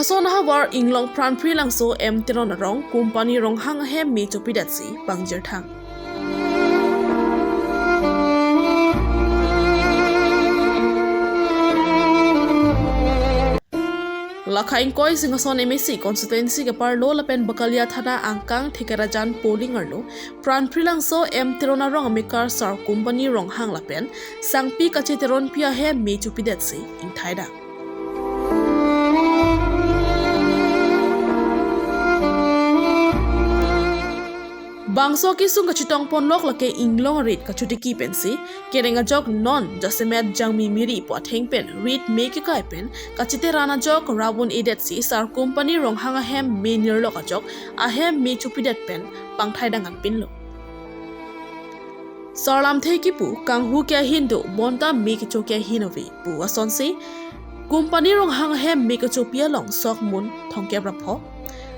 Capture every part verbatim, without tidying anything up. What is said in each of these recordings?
Son havar Inglong Pranpri Langso M Teron arong company Ronghang ahem me chopidetsi pangjirthang. Lakha ingkoi Singhason M A C constituency keparlo lapen Bakalia thana angkang Thekerajan polling arlo Pranpri Langso M Teron arong amekar sar company Ronghang lapen Sangpi Kache Teronpi ahem me chopidetsi ingthaidang. Bangso kesung kachetongponlok lake Inglong arit kachotiki pensi, kereng ajok non jasemet Jangmi Miri pu atheng pen rit me kekai pen kachiteran ajok ravun edetsi sar company Ronghang ahem me nirlok ajok ahem me chopidet pen pangthaidang anpinlo. Sar lamthe kipu kanghu ke ahin do bonta me kecho ke ahin ave pu asonsi company Ronghang ahem me kechopi along sok mun thomkep ra pho,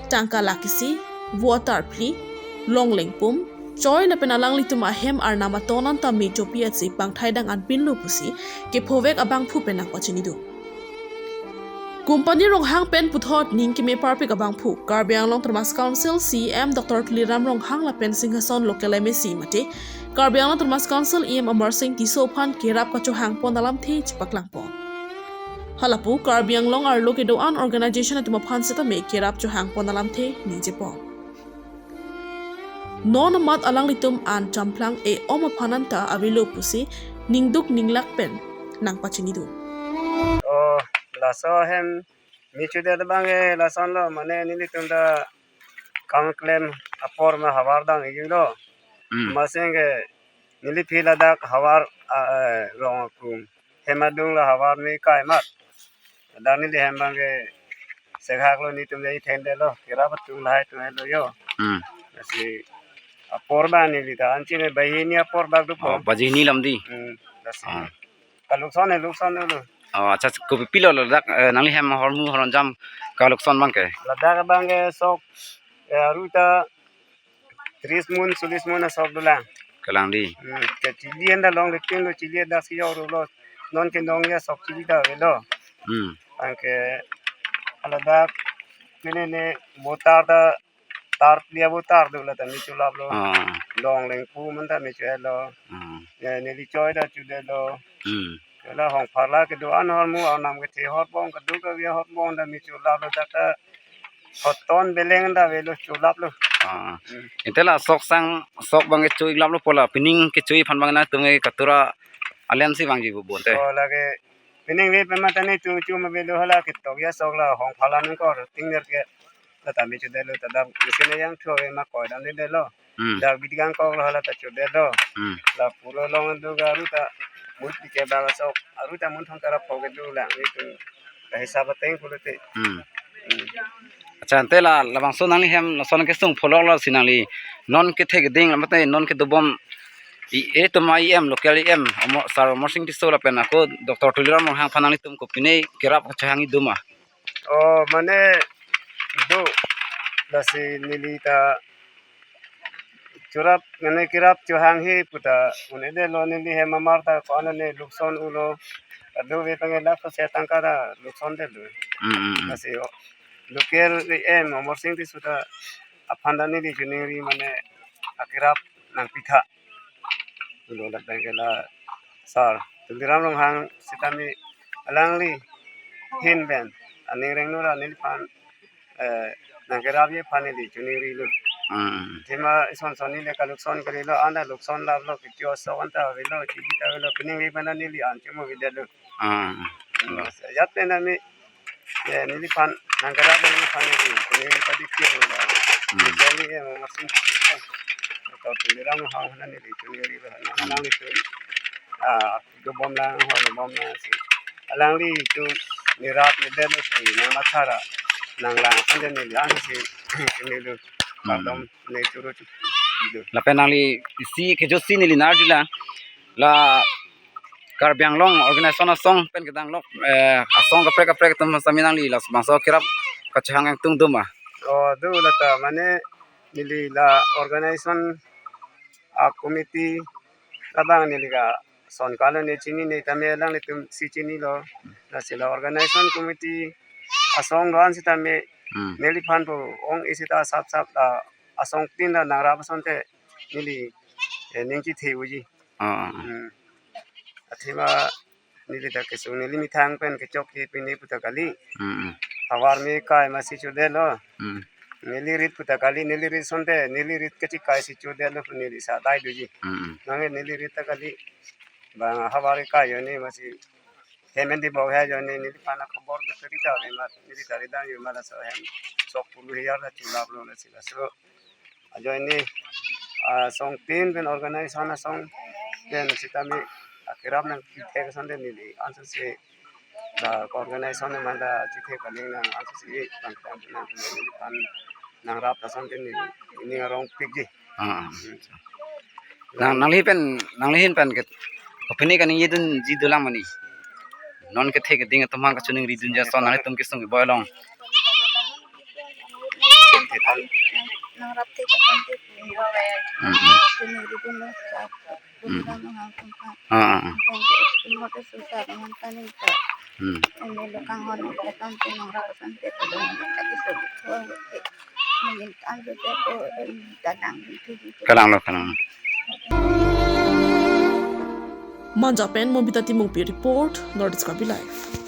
tangka lakh isi, vo atar phli, longleng pum, choi lapen alanglitum ahem arnam aton anta me chopi etsi pangthaidang anpinlo pusi kephovek abangphu pen nangpachini do. Company Ronghang pen puthot ning keme parpik abangphu Karbi Anglong Autonomous Council C E M Doctor Tuliram Ronghang lapen Singhason local M A C mate Karbi Anglong Autonomous Council E M Amarsing Tisso aphan kerap kachohangpon alamthe chepaklangpon. Halapu Karbi Anglong arlo kedo-an organization atum aphan setame kerap chohangpon alamthe ningjepon. Non amat alanglitum an champlang e-om aphan anta avelo pusi ningduk ninglak pen nangpachini do. Oh, laso ahem me chodet abang ke lason lo, mane nelitum ta kam klem apor ma havar dang-iklo. Hmm. Maseng ke neli phi ladak havar, ah, eh, rong akum hem adung la havar me kai mat. Dak neli hem abang ke sekhak lo, netum le itheng detlo, kerap atum lahai atum lo yo. Hmm. Lasi apor abang neli ta anchine banghini apor bak dopo. Oh, banghini lam di. Hmm, lasi. Ah. Kalokson he, lokson lo. Oh, acha, kopi pilo ladak, eh, nangli hem hormu horonjam kalokson abang ke? Ladak abang ke sok, eh, aru ta tris mun, solis mun asok dolang. Kalang di. Hmm, ke chili anda longle tin lo, chili anda si yo lo. Non ke nong ya sok chili ta avelo. Hmm. Anke ladak pine ne vo atar ta, atar phli avo atar do la ta me cholaplo. Ah. Longleng pum anta me cho-etlo. Ah. Ya, neli choi ta chodetlo. Hmm. La hongpharla kedo-an ahormu arnam kethe hotbong, kadokave ahotbong ta me cholaplo, dak ta hoton beleng ta avelo, cholaplo. Ah. Hmm. Ante la sok sang, sok abang kecho-iklaplo pu la pining kecho-i aphan abang nangtum ke katura alem si vangji pu bonte. Oh, lake pining ve pema ta netum cho ma avelo, hala ketok ya sok la hongpharla nangkor tingner ke la ta me chodetlo, ta dak mesin yang thu ave ma koi damdedetlo. Hmm. Dak bidi kangkok lo hala ta chodetlo. Hmm. La puro long do garu ta mut pike bang sok, aru ta mun thong tara pho kedo lang netum ta hisap ateng pulote. Hmm. Hmm. Acha, ante la labangso nangli hem lason kesung pholok lo si nangli non kethe keding la mate non kedobom E M atum, E M, local E M, Amar, Sar Amarsing Tisso lapen ako Doctor Tuliram Ronghang aphan nanglitum kopine kerap kachohangji do ma? Oh, mane do, lasi neli ta chorap, mane kerap chohangji pu ta un-edetlo, neli hem amar ta ko-an ne lokson ulo, kadokave tangke lakh se tangka ta lokson detlo. Hmm, hmm, hmm. Lasi o, local E M Amarsing Tisso ta aphan ta neli choningri, mane akerap nangpitha. Ulo lapen ke la Sar Tuliram Ronghang sitame alangli ahin pen aning rengno ra neliphan, eh, nangkerapji aphan neli choningrilo. Hmm. Athema ison son neli kalokson kalilo, anta lokson laplo, kecho asok anta avelo, chili ta avelo, pining ve pen neli an chomo avedetlo. Ah. Hmm. Ajat pen tame, ya, neliphan nangkerap neliphan neli, neli padi kir nela. Hmm. Neli, ya, Amarsing Tisso. Doctor Tuliram Ronghang aphan neli choningri ba, hmm, alanglitum, ah, dobom lang, ho dobom lang si. Alanglitum nerap nedet si, nangmatha ra nanglang aphan neli an si, neli, hmm, kardom ne choro chu. Lapen nangli isi kejutsi neli nangkarjulang. La Karbi Anglong organization asong pen kedanglok, eh, asong kaprek kaprek atum sami nangli labangso kerap kachohang ingtung do ma? Oh, do la ta, mane neli la organization a committee labang neli kason kalo, ne chinine tame alanglitum si chinilo. Lasi la organization committee asong do-an sitame Hmm. neliphan pu ong isi ta sap sap ta asongtin ta nangrap asonte neli, eh, ning chethe unji. Ah, ah, ah. Hmm. Athema neli ta kesung neli methang pen kechok ke pine pu ta kali. Hmm, hmm. Havar me kai masi chodetlo. Hmm. Neli rit pu ta kali, neli rit asonte, neli rit kachikai si chodetlo pu neli sa dai doji. Hmm, hmm. Nang neli rit ta kali. Bang havar kai ajoine masi hem en di bok he ajoine neliphan akhobor ke teri ta ave ma neli tari dang yo ma laso hem sok pulu hiyar ta chulaplo lasi laso ajoine asongtin pen organization asong pen sitame akerap nangkethek asonte neli ansose la organization manda chethek kaling nang ansose bang nang neliphan nangrap asonte neli ning arong pikji. Ah, ah. Nang, nangli pen, nangli ahin pen ke, kopine kaningje dunji dolang mane. Non kethe keding atum aphan kachiningri dunji ason nanglitum kesung keboi along. Nangrap thek asonte. Hmm, hmm. Chiningri dun lo, sa, Hmm. dun lo, nang angkung ka. Ah, ah, ah. Angkung ke, imote susar, ngan taning ka. Hmm. Ene lo kanghon, asonte nangrap asonte, kedun, tak isu, Kalanglo, kalanglo. Manja pen Mobita Timungpi report, North East Karbi Live.